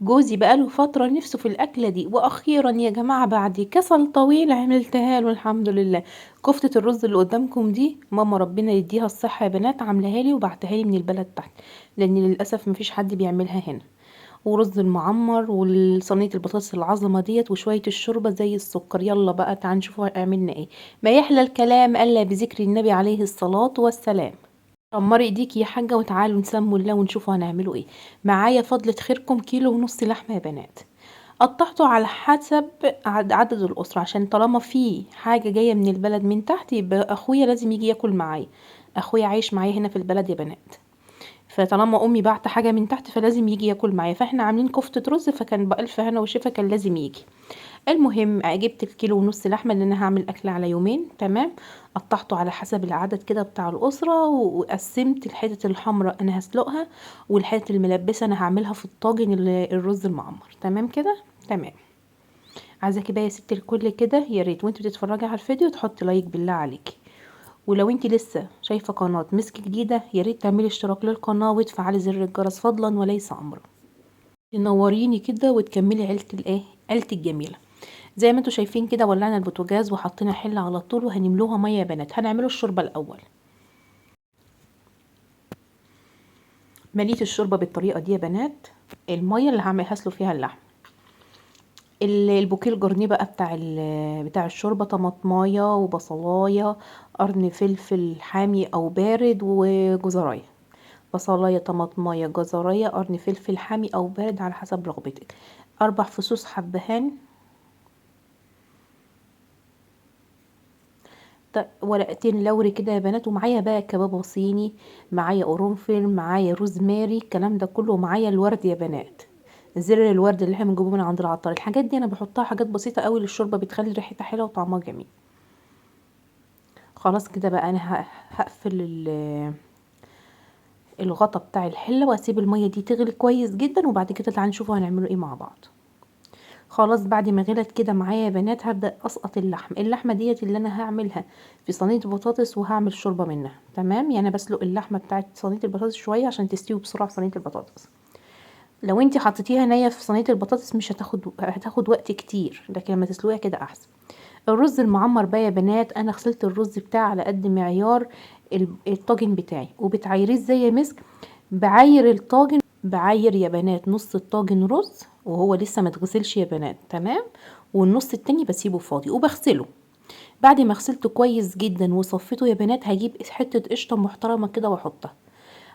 جوزي بقاله فترة نفسه في الأكلة دي، وأخيرا يا جماعة بعد كسل طويل عملتها له الحمد لله. كفتة الرز اللي قدامكم دي ماما ربنا يديها الصحة يا بنات عاملاها لي وبعتها لي من البلد تحت، لأن للأسف مفيش حد بيعملها هنا. ورز المعمر وصينية البطاطس العظمة ديت وشوية الشوربة زي السكر. يلا بقى تعالوا نشوفوا عملنا ايه. ما يحلى الكلام إلا بذكر النبي عليه الصلاة والسلام. شمري ايديكي يا حاجة وتعالوا نسموا الله ونشوفوا هنعملوا ايه. معايا فضلة خيركم كيلو ونص لحمة يا بنات، قطعته على حسب عدد الأسرة، عشان طالما في حاجة جاية من البلد من تحت يبقى أخويا لازم يجي ياكل معايا. أخويا عايش معايا هنا في البلد يا بنات، فطالما أمي بعت حاجة من تحت فلازم يجي ياكل معايا. فاحنا عاملين كفتة رز، فكان بألف هنا وشفا كان لازم يجي. المهم جبت الكيلو ونص لحمة لأن أنا هعمل أكل على يومين، تمام. قطعته على حسب العدد كده بتاع الأسرة، وقسمت الحتت الحمراء أنا هسلقها، والحتت الملبسة أنا هعملها في الطاجن الرز المعمر، تمام كده؟ تمام. عايزاكي بقى يا ست الكل كده يا ريت وانت بتتفرجي على الفيديو تحطي لايك بالله عليكي، ولو انت لسه شايفه قناة مسك جديدة يا ريت تعملي اشتراك للقناة وتفعلي زر الجرس فضلا وليس امرا. تنوريني كده وتكملي عيله الايه، عيله الجميلة. زي ما انتوا شايفين كده ولعنا البوتاجاز وحطينا حله على طول وهنملوها مية يا بنات. هنعملوا الشوربة الاول. مليت الشوربة بالطريقة دي يا بنات. المية اللي هعمل هسلق فيها اللحم، البوكيه الجرنيه بقى بتاع الشوربة، طماطمايه وبصلايه، قرن فلفل حامي او بارد، وجزرايه. بصلايه، طماطمايه، جزرايه، قرن فلفل حامي او بارد على حسب رغبتك. 4 فصوص حبهان، ورقتين لوري كده يا بنات، ومعايا بقى كباب صيني، معايا قرنفل، معايا روزماري، الكلام ده كله، ومعايا الورد يا بنات، زر الورد اللي احنا بنجيبه من عند العطار. الحاجات دي انا بحطها حاجات بسيطة قوي للشوربه، بتخلي ريحتها حلوة وطعمها جميل. خلاص كده بقى انا هقفل الغطا بتاع الحلة واسيب المية دي تغلي كويس جدا، وبعد كده تعالوا نشوفوا هنعمله ايه مع بعض. خلاص بعد ما غلت كده معايا يا بنات هبدا اسقط اللحم. اللحمة ديت اللي انا هعملها في صينية بطاطس وهعمل شوربة منها، تمام. بسلق اللحمة بتاعت صينية البطاطس شوية عشان تستوي بسرعة في صينية البطاطس. لو انتي حطيتيها نيه في صينية البطاطس مش هتاخد وقت كتير، لكن لما تسلقيها كده احسن. الرز المعمر بقى يا بنات، انا غسلت الرز بتاعي على قد معيار الطاجن بتاعي. وبتعايريه ازاي يا مسك؟ بعاير الطاجن، بعاير يا بنات نص الطاجن رز وهو لسه ما اتغسلش يا بنات، تمام. والنص التاني بسيبه فاضي وبغسله. بعد ما غسلته كويس جدا وصفيته يا بنات هجيب حتة قشطه محترمه كده واحطها.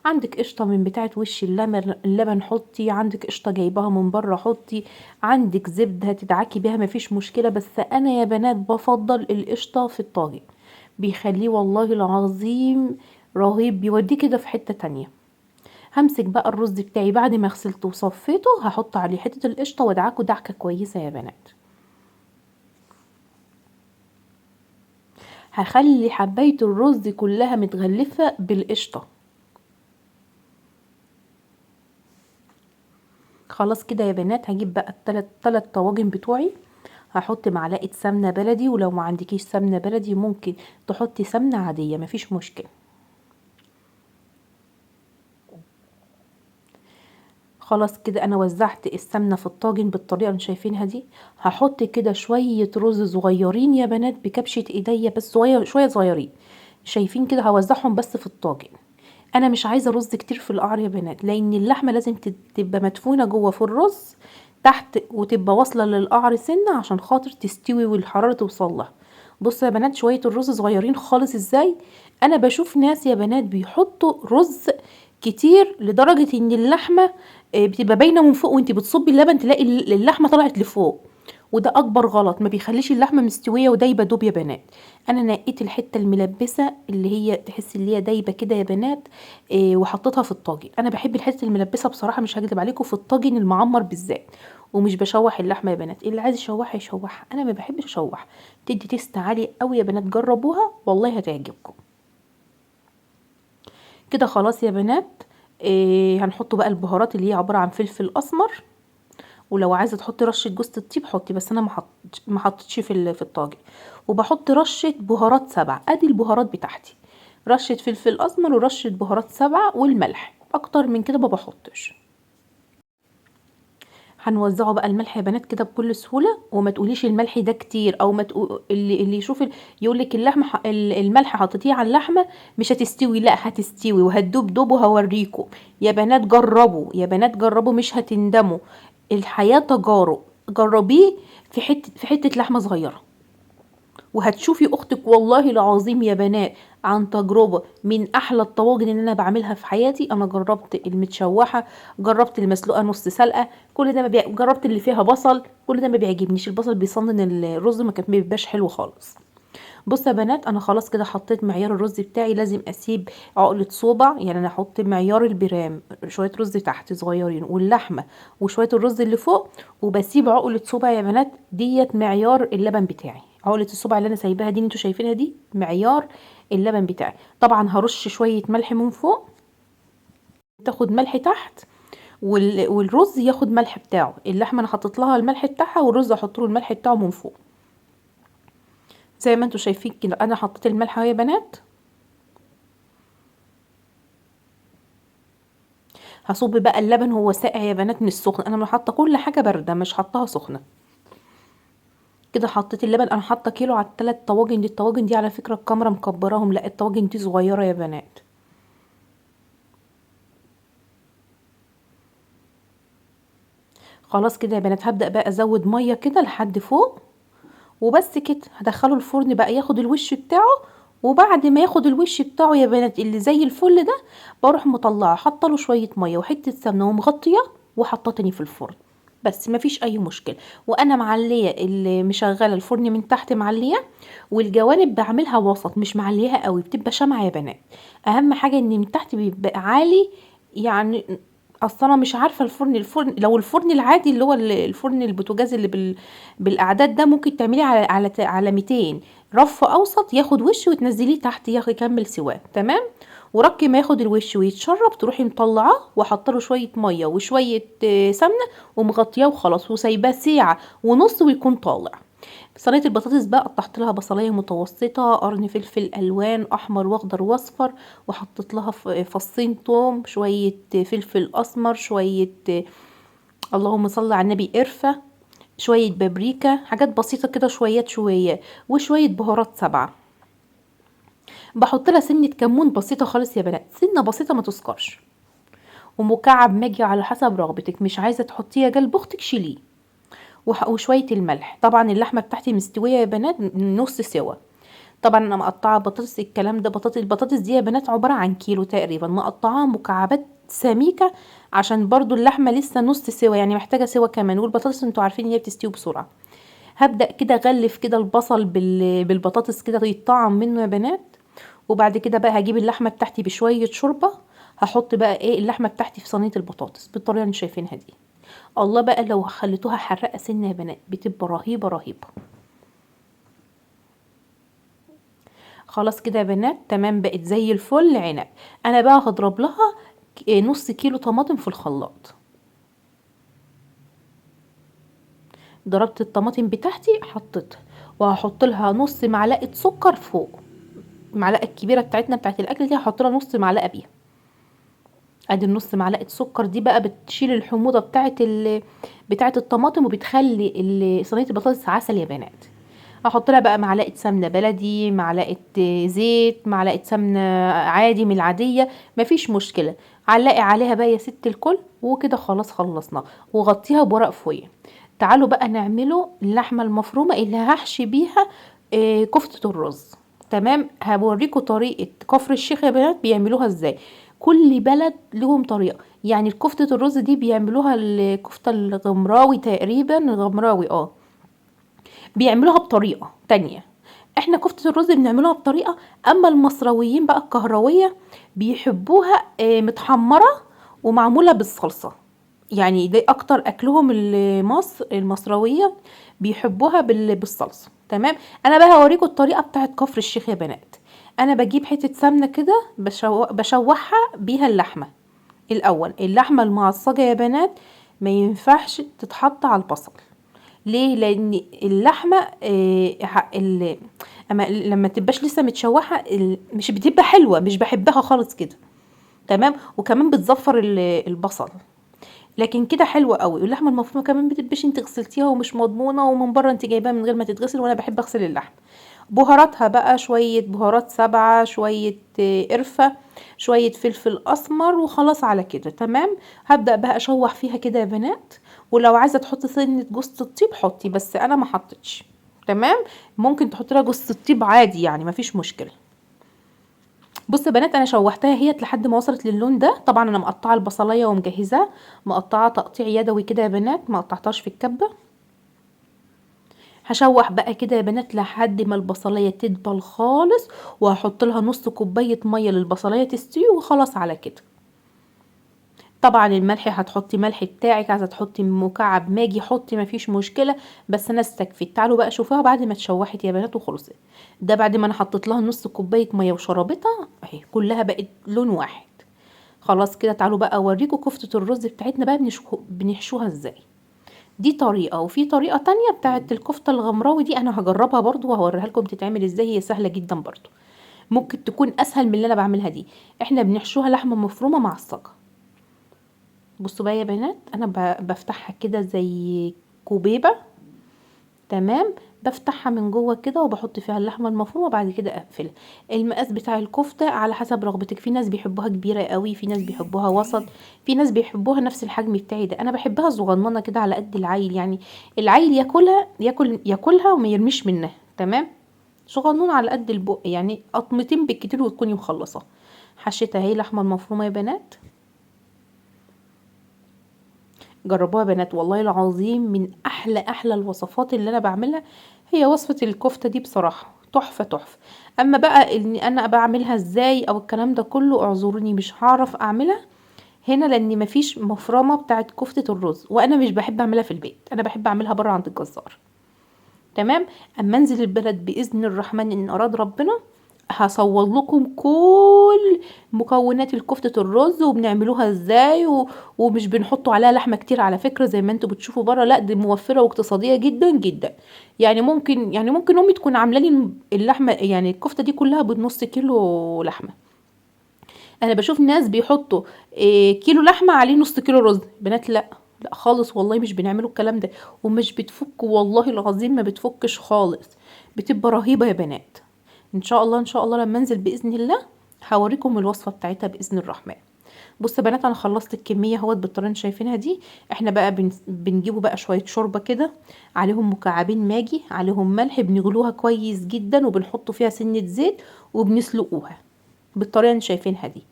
عندك قشطه من بتاعه وش اللبن حطي، عندك قشطه جايباها من بره حطي، عندك زبدة هتدعكي بيها مفيش مشكلة. بس انا يا بنات بفضل القشطه في الطاجن، بيخليه والله العظيم رهيب، بيوديه كده في حتة تانية. همسك بقى الرز بتاعي بعد ما غسلته وصفيته، هحط عليه حتة القشطه وادعكه دعكه كويسة يا بنات. هخلي حبايه الرز كلها متغلفه بالقشطه. خلاص كده يا بنات هجيب بقى التلات طواجن بتوعي. هحط معلقه سمنه بلدي، ولو ما عندكيش سمنه بلدي ممكن تحطي سمنه عادية مفيش مشكلة. خلاص كده انا وزعت السمنة في الطاجن بالطريقة اللي شايفينها دي. هحط كده شوية رز صغيرين يا بنات بكبشه ايديا، بس شوية صغيرين، شايفين كده، هوزعهم بس في الطاجن. انا مش عايزه رز كتير في القعر يا بنات، لان اللحمة لازم تبقى مدفونة جوه في الرز تحت، وتبقى واصله للقعر سنة عشان خاطر تستوي والحرارة توصل لها. بصوا يا بنات شوية الرز صغيرين خالص ازاي. انا بشوف ناس يا بنات بيحطوا رز كتير لدرجة ان اللحمة بتبقى باينة من فوق، وانتي بتصبي اللبن تلاقي اللحمة طلعت لفوق، وده اكبر غلط، ما بيخليش اللحمة مستوية ودايبه دوب يا بنات. انا نقيت الحتة الملبسه اللي هي تحس اللي هي دايبه كده يا بنات، وحطيتها في الطاجن. انا بحب الحتة الملبسه بصراحة، مش هكدب عليكم، في الطاجن المعمر بالذات. ومش بشوح اللحمة يا بنات، اللي عايز يشوحها يشوحها، انا ما بحبش اشوح، تدي تيست عالي قوي يا بنات، جربوها والله هتعجبكم. كده خلاص يا بنات، هنحط بقى البهارات اللي هي عبارة عن فلفل اسمر، ولو عايزه تحطي رشه جوز الطيب حطي، بس انا ما حطيتش في الطاجن. وبحط رشه بهارات 7، ادي البهارات بتاعتي، رشه فلفل اسمر ورشه بهارات 7 والملح، اكتر من كده ما بحطش. هنوزعه بقى الملح يا بنات كده بكل سهولة، وما تقوليش الملح ده كتير، او ما تقو... اللي يشوف يقول لك اللحمة الملح حطيتيه على اللحمة مش هتستوي، لا هتستوي وهتدوب دوب، وهوريكم يا بنات. جربوا يا بنات، جربوا مش هتندموا. الحياة تجارب، جربيه في حتة لحمه صغيرة وهتشوفي اختك والله العظيم يا بنات عن تجربه، من احلى الطواجن اللي انا بعملها في حياتي. انا جربت المتشوحه، جربت المسلوقه نص سلقه، كل ده ما جربت اللي فيها بصل، كل ده ما بيعجبنيش. البصل بيصنن الرز، ما كان بيبقاش حلو خالص. بصوا يا بنات، انا خلاص كده حطيت معيار الرز بتاعي. لازم اسيب عقله صوبع، يعني انا احط معيار البرام شوية رز تحت صغيرين واللحمة وشوية الرز اللي فوق، وبسيب عقله صوبع يا بنات ديت معيار اللبن بتاعي. عقله الصوبع اللي انا سايباها دي اللي انتوا شايفينها دي معيار اللبن بتاعي. طبعا هرش شوية ملح من فوق، تاخد ملح تحت والرز ياخد ملح بتاعه. اللحمة انا حطيت لها الملح بتاعها، والرز احط له الملح بتاعه من فوق زي ما انتوا شايفين كده. انا حطيت الملح اهو يا بنات. هصب بقى اللبن، هو ساقع يا بنات مش سخن، انا حاطه كل حاجة باردة مش حاطاها سخنة. كده حطيت اللبن. انا حاطه كيلو على الثلاث طواجن دي. الطواجن دي على فكرة الكاميرا مكبراهم، لا الطواجن دي صغيرة يا بنات. خلاص كده يا بنات، هبدا بقى ازود مية كده لحد فوق وبس كده. هدخله الفرن بقى ياخد الوش بتاعه، وبعد ما ياخد الوش بتاعه يا بنات اللي زي الفل ده، بروح مطلعه حاطه له شوية مية وحتة سمنه ومغطيه وحاطاه تاني في الفرن، بس مفيش اي مشكلة. وانا معليه اللي مشغله الفرن من تحت معليه، والجوانب بعملها وسط مش معليها قوي، بتبقى شمعة يا بنات. اهم حاجة ان من تحت بيبقى عالي، يعني اصل انا مش عارفه الفرن لو الفرن العادي اللي هو الفرن البوتاجاز اللي بالاعداد ده ممكن تعمليه على 200 رف اوسط، ياخد وش وتنزليه تحت يكمل سواه تمام. وركي ما ياخد الوش ويتشرب تروحي مطلعاه وحاطه له شوية مية وشوية سمنه ومغطياه وخلاص، وسايباه ساعة ونص ويكون طالع. صينية البطاطس بقى قطعت لها بصلايه متوسطه، قرن فلفل الوان احمر واخضر واصفر، وحطيت لها فصين توم، شوية فلفل اسمر، شوية اللهم صل على النبي قرفه، شوية بابريكا، حاجات بسيطة كده، شويات شوية، وشوية بهارات 7. بحط لها سنة كمون بسيطة خالص يا بنات، سنة بسيطة ما تسكرش، ومكعب ماجي على حسب رغبتك، مش عايزه تحطيه جنب اختك شيليه، وشوية الملح. طبعا اللحمة بتاعتي مستوية يا بنات نص سوا. طبعا انا مقطعه بطاطس، الكلام ده بطاطس، البطاطس دي يا بنات عبارة عن كيلو تقريبا، مقطعاها مكعبات سميكة عشان برضو اللحمة لسه نص سوا، يعني محتاجه سوا كمان، والبطاطس انتوا عارفين ان هي بتستوي بسرعة. هبدا كده اغلف كده البصل بالبطاطس كده يتطعم منه يا بنات. وبعد كده بقى هجيب اللحمة بتاعتي بشوية شوربة، هحط بقى ايه اللحمة بتاعتي في صينية البطاطس بالطريقة اللي شايفينها دي. الله بقى لو خليتوها حرقه سنة يا بنات بتبقى رهيبة رهيبة. خلاص كده يا بنات تمام، بقت زي الفل عنب. انا بقى هضرب لها نص كيلو طماطم في الخلاط. ضربت الطماطم بتاعتي حطيتها، وهحط لها نص معلقه سكر فوق، المعلقة الكبيرة بتاعتنا بتاعت الاكل دي هحط لها نص معلقه بيها. ادي النص معلقه سكر دي بقى بتشيل الحموضة بتاعت الطماطم، وبتخلي صينية البطاطس عسل يا بنات. هحط لها بقى معلقه سمنه بلدي، معلقه زيت، معلقه سمنه عادي من العادية، مفيش مشكلة. علقي عليها بقى يا ست الكل، وكده خلاص خلصنا. وغطيها بورق فويل. تعالوا بقى نعمله اللحمة المفرومه اللي هحشي بيها كفته الرز. تمام، هوريكم طريقه كفر الشيخ يا بنات بيعملوها ازاي. كل بلد لهم طريقه، يعني كفته الرز دي بيعملوها الكفتة الغمراوي تقريبا، الغمراوي بيعملوها بطريقة تانية. احنا كفته الرز بنعملوها بطريقة، اما المصراويين بقى الكهرويه بيحبوها متحمره ومعموله بالصلصه، يعني دي اكتر اكلهم المصراويه بيحبوها بالصلصه. تمام، انا بقى هوريكم الطريقة بتاعت كفر الشيخ يا بنات. انا بجيب حتة سمنه كده بشوحها بيها اللحمة الاول. اللحمة المعصجه يا بنات ما ينفعش تتحط على البصل. ليه؟ لان اللحمة اما لما تبقاش لسه متشوحه مش بتبقى حلوة، مش بحبها خالص كده. تمام، وكمان بتزفر البصل. لكن كده حلوة قوي. واللحمة المفرومه كمان بتبقاش انت غسلتيها ومش مضمونه، ومن بره انت جايباها من غير ما تتغسل، وانا بحب اغسل اللحم. بهاراتها بقى شوية بهارات 7، شوية قرفه، شوية فلفل اسمر، وخلاص على كده تمام. هبدا بقى اشوح فيها كده يا بنات، ولو عايزه تحطي سنة جوز الطيب حطي، بس انا ما حطيتش. تمام، ممكن تحطي لها جوز الطيب عادي يعني مفيش مشكلة. بصوا يا بنات انا شوحتها اهيت لحد ما وصلت للون ده. طبعا انا مقطعه البصلايه ومجهزاها، مقطعه تقطيع يدوي كده يا بنات، ما قطعتهاش في الكبه. هشوح بقى كده يا بنات لحد ما البصلايه تدبل خالص، وهحط لها نص كوباية مية للبصلايه تستوي، وخلاص على كده. طبعا الملح هتحطي ملح بتاعك، عايزه تحطي مكعب ماجي حطي مفيش مشكلة، بس انا استكفيت. تعالوا بقى شوفوها بعد ما اتشوحت يا بنات وخلصت. ده بعد ما انا حطيت لها نص كوباية مية وشربتها اهي، كلها بقت لون واحد خلاص كده. تعالوا بقى اوريكم كفته الرز بتاعتنا بقى بنحشوها ازاي. دي طريقه، وفي طريقه تانية بتاعت الكفتة الغمراوي دي انا هجربها برضو وهوريها لكم تتعمل ازاي، هي سهلة جدا برضو، ممكن تكون اسهل من اللي انا بعملها دي. احنا بنحشوها لحمه مفرومه مع الصاجه. بصوا بقى يا بنات، انا بفتحها كده زي كوبيبه، تمام، بفتحها من جوه كده وبحط فيها اللحمة المفرومه، وبعد كده اقفلها. المقاس بتاع الكفتة على حسب رغبتك، في ناس بيحبوها كبيرة قوي، في ناس بيحبوها وسط، في ناس بيحبوها نفس الحجم بتاعي ده. انا بحبها صغننه كده على قد العيل، يعني العيل ياكلها وما يرميش منها، تمام، صغنونه على قد البق، يعني قطمتين بالكتير وتكوني مخلصة. حشيتها اهي اللحمة المفرومه يا بنات، جربوها يا بنات والله العظيم من احلى احلى الوصفات اللي انا بعملها هي وصفة الكفتة دي، بصراحة تحفة تحفة. اما بقى ان انا بعملها ازاي او الكلام ده كله، اعذروني مش هعرف اعملها هنا لان مفيش مفرمة بتاعت كفتة الرز، وانا مش بحب اعملها في البيت، انا بحب اعملها بره عند الجزار. تمام، اما انزل البلد باذن الرحمن ان اراد ربنا هصور لكم كل مكونات الكفتة الرز وبنعملوها ازاي، ومش بنحطوا عليها لحمة كتير على فكرة زي ما انتوا بتشوفوا بره، لا دي موفرة واقتصادية جدا جدا. يعني ممكن امي تكون عاملة لي اللحمة، يعني الكفتة دي كلها بنص كيلو لحمة. انا بشوف ناس بيحطوا كيلو لحمة عليه نص كيلو رز، بنات لا لا خالص والله مش بنعملوا الكلام ده، ومش بتفك والله العظيم ما بتفكش خالص، بتبقى رهيبة يا بنات. ان شاء الله ان شاء الله لما انزل باذن الله هوريكم الوصفة بتاعتها باذن الرحمن. بصوا يا بنات انا خلصت الكمية اهوت بالطريقة اللي شايفينها دي. احنا بقى بنجيبوا بقى شوية شوربة كده عليهم مكعبين ماجي، عليهم ملح، بنغلوها كويس جدا وبنحطوا فيها سنة زيت وبنسلقوها بالطريقة اللي شايفينها دي.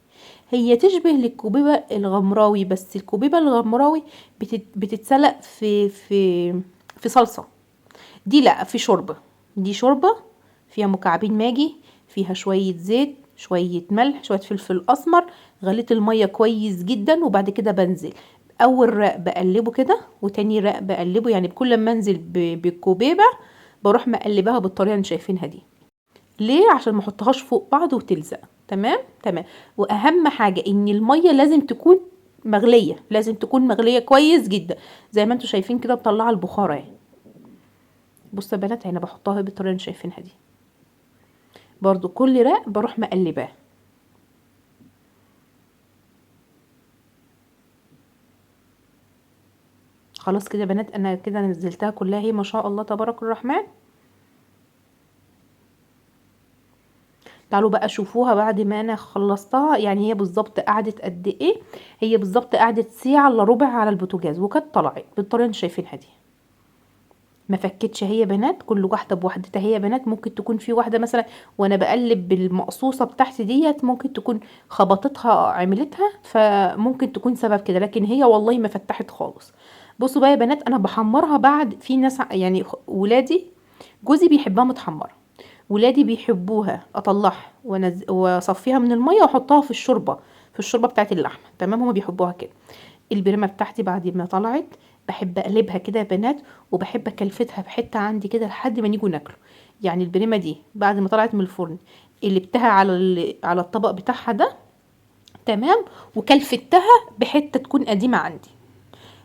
هي تشبه للكوبيبه الغمراوي، بس الكوبيبه الغمراوي بتتسلق في صلصه، دي لا في شوربة. دي شوربة فيها مكعبين ماجي، فيها شوية زيت، شوية ملح، شوية فلفل اسمر، غليت المية كويس جدا، وبعد كده بنزل اول رق بقلبه كده وتاني رق بقلبه، يعني كل ما انزل بالكوبيبه بروح مقلباها بالطريقة اللي شايفينها دي. ليه؟ عشان ما احطهاش فوق بعض وتلزق. تمام تمام. واهم حاجة ان المية لازم تكون مغليه، لازم تكون مغليه كويس جدا زي ما انتم شايفين كده، بطلع البخار اهي. بصوا يا بنات انا بحطها بالطريقة اللي شايفينها دي برضو، كل رق بروح مقلباه. خلاص كده يا بنات انا كده نزلتها كلها اهي ما شاء الله تبارك الرحمن. تعالوا بقى شوفوها بعد ما انا خلصتها، يعني هي بالظبط قعدت قد ايه؟ هي بالظبط قعدت ساعة الا ربع على البوتاجاز، وكانت طلعت بالطريقة اللي شايفينها دي، ما فكتش هي بنات، كل واحدة بوحدتها هي بنات. ممكن تكون في واحدة مثلا وانا بقلب بالمقصوصه بتاعتي ديت ممكن تكون خبطتها عملتها، فممكن تكون سبب كده، لكن هي والله ما فتحت خالص. بصوا بقى يا بنات انا بحمرها بعد، في ناس يعني ولادي جوزي بيحبها متحمره، ولادي بيحبوها اطلعها واصفيها من المية واحطها في الشوربة، في الشوربة بتاعت اللحمة. تمام، هما بيحبوها كده. البريمه بتاعتي بعد ما طلعت بحب اقلبها كده يا بنات، وبحب اكلفتها بحته عندي كده لحد ما نيجوا ناكله. يعني البريمه دي بعد ما طلعت من الفرن قلبتها على الطبق بتاعها ده، تمام، وكلفتها بحته تكون قديمة عندي،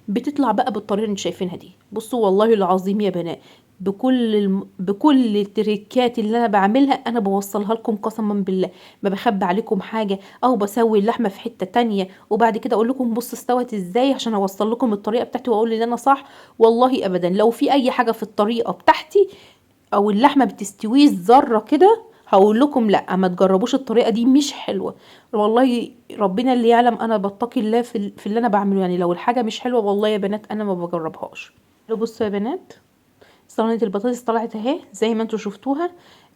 بتطلع بقى بالطريقة اللي انتوا شايفينها دي. بصوا والله العظيم يا بنات بكل التريكات اللي انا بعملها انا بوصلها لكم قسما بالله، ما بخبي عليكم حاجة او بسوي اللحمة في حتة تانية وبعد كده اقول لكم بصوا استوت ازاي عشان اوصل لكم الطريقة بتاعتي واقول ان انا صح. والله ابدا، لو في اي حاجة في الطريقة بتاعتي او اللحمة بتستويش ذره كده هقول لكم لا ما تجربوش الطريقة دي، مش حلوة والله. ربنا اللي يعلم انا بتقي الله في اللي انا بعمله، يعني لو الحاجة مش حلوة والله يا بنات انا ما بجربهاش. بصوا يا بنات صينية البطاطس طلعت اهي زي ما انتوا شفتوها.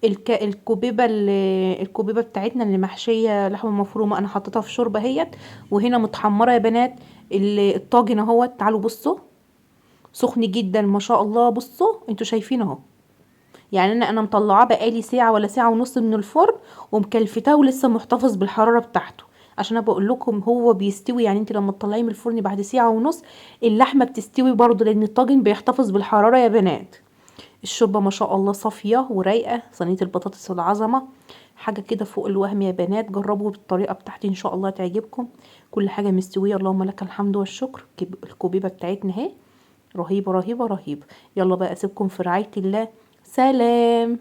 الكوبيبه بتاعتنا اللي محشيه لحمه مفرومه انا حطيتها في شوربة اهيت، وهنا متحمره يا بنات. الطاجن اهوت، تعالوا بصوا سخن جدا ما شاء الله. بصوا انتوا شايفين اهو، يعني انا مطلعاه بقالي ساعة ولا ساعة ونص من الفرن ومكلفتاه ولسه محتفظ بالحرارة بتاعته، عشان انا بقول لكم هو بيستوي. يعني انت لما تطلعيه من الفرن بعد ساعة ونص اللحمة بتستوي برضه، لان الطاجن بيحتفظ بالحرارة يا بنات. الشوربة ما شاء الله صافية ورايقه، صينية البطاطس العظمة حاجة كده فوق الوهم يا بنات. جربوا بالطريقة بتاعتي ان شاء الله تعجبكم. كل حاجة مستوية اللهم لك الحمد والشكر. الكوبيبه بتاعتنا اهي رهيبة رهيبة رهيبة. يلا بقى اسيبكم في رعاية الله، سلام.